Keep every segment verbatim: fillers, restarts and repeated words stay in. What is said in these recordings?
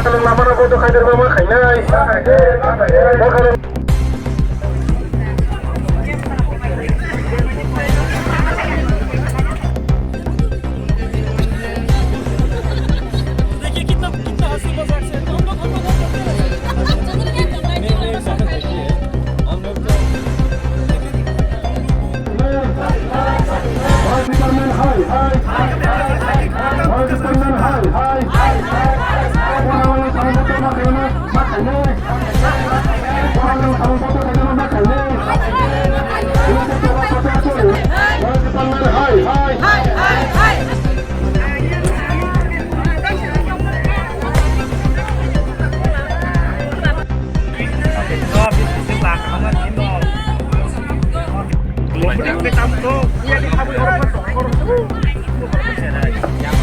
Lama bodo khaidar ma khainai. देखिए कितना, कितना हंसी मजाक से हम लोग, हम लोग, हम लोग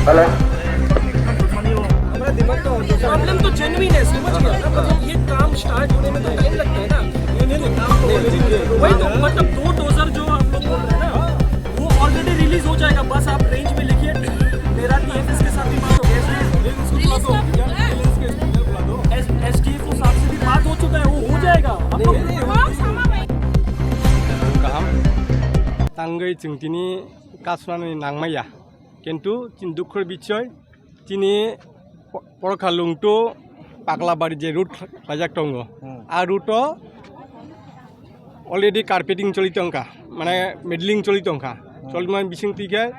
Hello. प्रॉब्लम तो जेन्युइन है, समझ गया ना? मतलब, ये काम स्टार्ट होने में तो टाइम लगता है ना। ये नहीं, नहीं, वही तो, मतलब, दो डोजर जो आप लोग बोल रहे हैं ना, वो ऑलरेडी रिलीज हो जाएगा। बस आप रेंज में लिखिए, मेरा टीएफएस के साथ भी बात हो गई। एस, एसडीएफ साहब से भी बात हो चुका है, वो हो जाएगा। आप लोग Kaham tangwi chwng tini kasnani nangmaya, kintu chini dukhor bichoi chini Porokha Lungtu Paklabari je route khlaijak tongo, hmm, a route o already carpeting choli tongkha, mane middling choli tongkha. Hmm. Cholima bising twi khe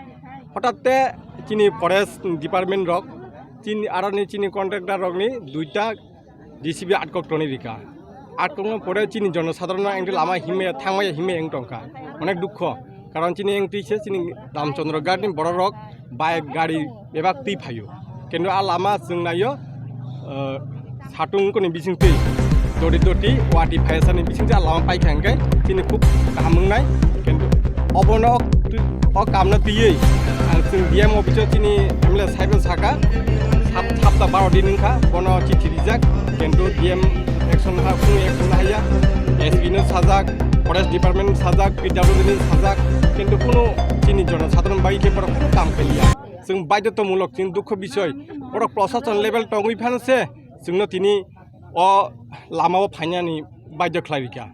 hotate chini forest department rok, chini aroni chini contractor rokni duita J C B atkok toni rika. Atkokno pore chini jonosadharon engti lama himya thangmaya himya wng tongkha. Onek dukho. Karon chini engti se chini Ramchandra Ghat ni borok rok bike gari bebak twi phaio. Kintu a lama chwng naio, ah, satung koni bising twi dori doti wati phaisani bising twi a lama paikha hwnkhe chini khub kaham wngnai. Kintu obono o kamno twiwi ang chwng D M office o chini M L A saibo saka, sap-, sapta baro din wngkha, bono chithi rijak, kintu D M action ha, kunu action haya, S P no sajak, forest department sajak, P W D ni sajak, kintu kunu chini jonosadharon bai khe borok kunu kam khailiya. Chwng baidhotomulok, chini dukho bisoi, borok prosason level tongwi phano se chwngno tini o lama o phainani baidho khlai rikha.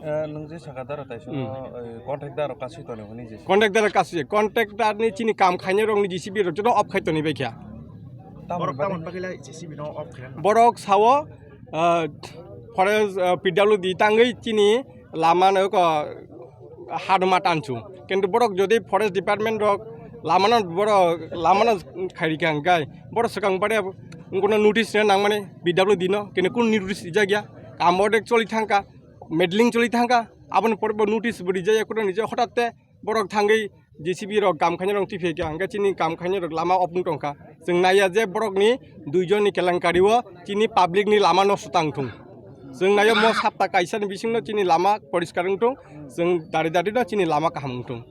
Eh, nwng je saka dara tai sono, hmm, eh, contractor rok kasui toni hwnwi je. Contractor kasui, contractor ni chini kam khainai rok ni J C B rok joto off khai toni bai kha. Borok tamoni bagwi lai J C B no off khai? Borok sao, ah, forest, ah, P W D tangwi chini lama no ko haduma tanchu. Kintu borok jodi forest department rok lama no borok lama no khai rikha hwnkhe borok swkang bare wngkhe notice rwna nangmani P W D no, kintu kunu notice rijak ya. Kam ordek choli thangkha. Middling choli thangkha, aboni pore bo notice bo rijaya, kutung rijaya, hotate borok thangwi J C B rok kam khainai rok twi phaikha, hwnkhe chini kam khainai rok lama off wng tongkha. Chwng naiya je borokni duijon ni kelenkari o chini public ni lama nosto tang thung. Chwng naiyo mo sapta kaisa ni bisingno chini lama poriskar wng thung, chwng dari dari no chini lama kaham wng thung.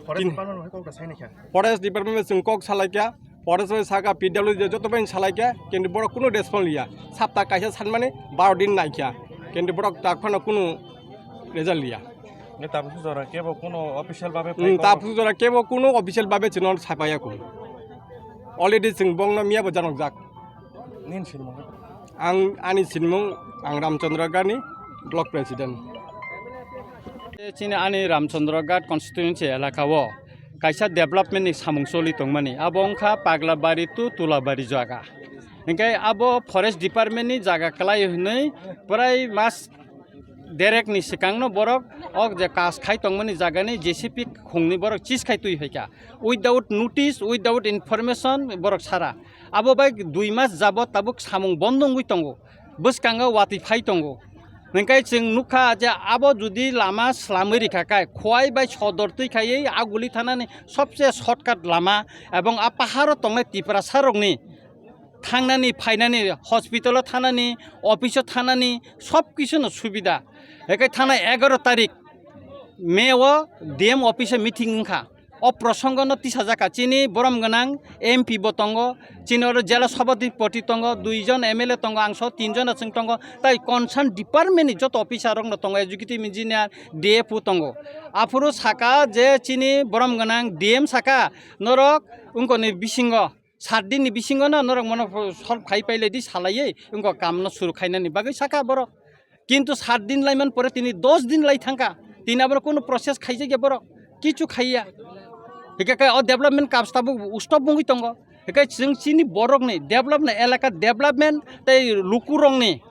Forest Tin- Department bai kok da sai naikha? Forest Department bai chwng kok salaikha, forest bai saka P W D joto bai salaikha, kintu borok kunu response liya. Sapta kaisa sanmani baro din naikha, kintu borok tak phano kunu result liya. Nge tabuk jora kebo kunu official babe Hmm, phai kok? Tabuk jora kebo kunu official babe chwngno saipaya kunu. Already chwng bongno miya bo janokjak. Nini sinimung? Ang, ani sinimung, ang Ramchandra Gani, block president. Chini ani Ramchandra Ghat constituency elaka o kaisa development ni samung choli tongmani, abo wngkha Paglabari to Tulabari jaga. Hinkhe abo forest department ni jaga kwlai hwnwi prai mas derek ni swkang no borok o je kas khai tongmani jaga ni J C B khungni borok chis khai twi phaikha, without notice, without information borok sara. Abo bai dui mas jabot tabuk samung bondo wngwi tongo, bwskango watwi phai tongo. Hwnkhe chwng nukha je abo jodi lama swlamwi rikha khe, Khowai bai Sodor twi khaiwi Aguli thanani sobse shortcut lama, ebong a paharo tongnai Tiprasa rokni thangnani, phainani, hospital o thanani, office o thanani, sob kisu no subida. Hwnkhe thanai egaroh tarik May o D M office o meeting wngkha. O prosongo no tisajak kha, chini borom gwnang M P bo tongo, chini oro jela sabhapati tongo, dui jon M L A tongo, ang so tin jon achwng tongo, tai concern department ni joto officer rok no tongo, executive engineer, D F O tongo. Aphuru saka je chini borom gwnang D M saka, norok wngkoni bisingo Sat din ni bisingo no norok mono solve khai pailai di salaiwi wngkha kamno suru khainani bagwi saka borok. Kintu sat din laiman pore tini dos din lai thangkha, tini abono kunu process khaijakya borok, kichu khaiya. Hikhe khe o development kaam tabuk stop wngwi tongo. Hikhe chwng chini borokni development, elaka development tei lukurokni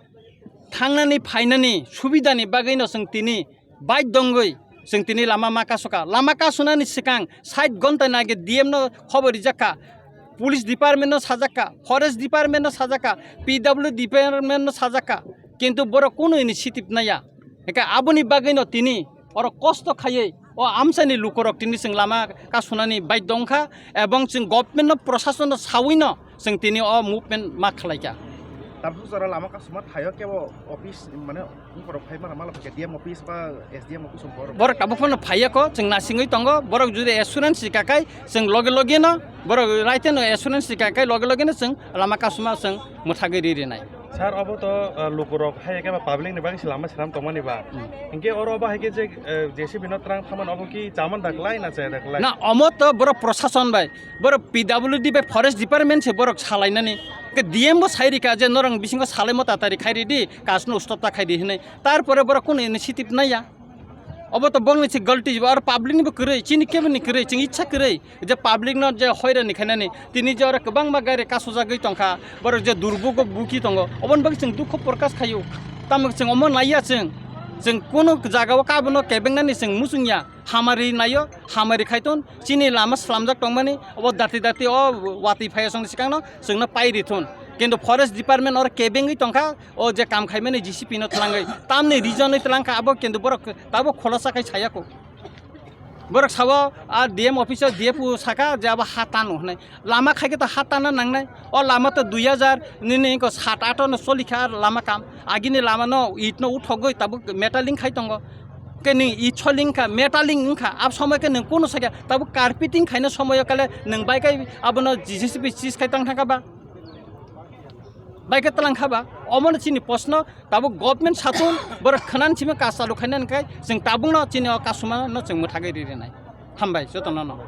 thangnani phainani subidani bagwino chwng tini baidhyo wngwi chwng tini lama ma kasukha. Lama kasunani swkang sait ghonta ni age D M no khobor rijak kha, police department no sajak kha, forest department no sajak kha, P W department no sajak kha, kintu borok kunu initiative naiya. Hingke aboni bagwino tini oro kosto khaiwi o amchaini lukorok tini chwng lama kasunani baidhyo wngkha, ebong chwng government no, prosason no sawino chwng tini o movement ma khlaikha. Tamsuk jora lama kasuma thaio kebo office mane wngkorok phai mano malo khe D M office ba S D M office wngkorok. Borok tabuk phano phaiya kho, chwng nasingwi tongo. Borok jodi assurance rika khai chwng loge loge no, borok raite no assurance rika khai loge loge no chwng lama kasuma chwng mwthagwi ri rinai. Sir, obo to, uh, lukurok hai khe ba public ni bagwi se lama swnam tongmani ba. Hmm. Hinkhe oro ba hai khe je, uh, J C B no twlang phaman obo ki chaman da klai na chaya da klai? Na, omo to borok prosason bai. Borok P W D bai forest department se borok salainani. Ke D M bo sai rika je norong bisingo salai mota tari khai ridi, kasno stop ta khai di hinui. Tarpore borok kunu initiative naiya. Obo to bongni se galti jibo, aro public ni bo kwrwi, chini kebo ni kwrwi, chini ichha kwrwi. Je public no je hoirani khainani, tini je oro kwbangma gari kasujagwi tongkha, borok je durbugo buki tongo, oboni bagwi chwng dukhu prokash khaio. Tamo chwng omo naiya chwng, chwng kunu jagao kabono kebengnani chwng muchungya. Hamari naio, hamari khaiton, chini lama slamjak tongmani, obo dati dati o watwi phaiya songni swkangno chwngno pai rithun. Kintu forest department oro kebengwi tongkha, o je kam khaimani J C B no twlangwi, tamni reason wi twlangkha abo kintu borok tabuk kholosa khai sayakho. Borok sao a D M office o D F O saka je abo ha tano hwnwi. Lama khai khe to ha tana nangnai. O lama to dui hajar nini ko sat ato no choli kha lama kam. Agini lama no it no uthogwi tabuk metaling khai tongo. Ke ni it soling kha, metaling wng kha. Ab somoi khe nwng kunu sakya tabuk carpeting khaina somoi o kale nwng bai kai abono J C B sis khai tang thangkha ba. Bai khe twlang kha ba. Omo no chini posno tabuk government satung borok khwnani simi kasalu khaina hwnkhe chwng tabukno chini o kasuma no chwng mwthagwi ri rinai. Hambai jotono no.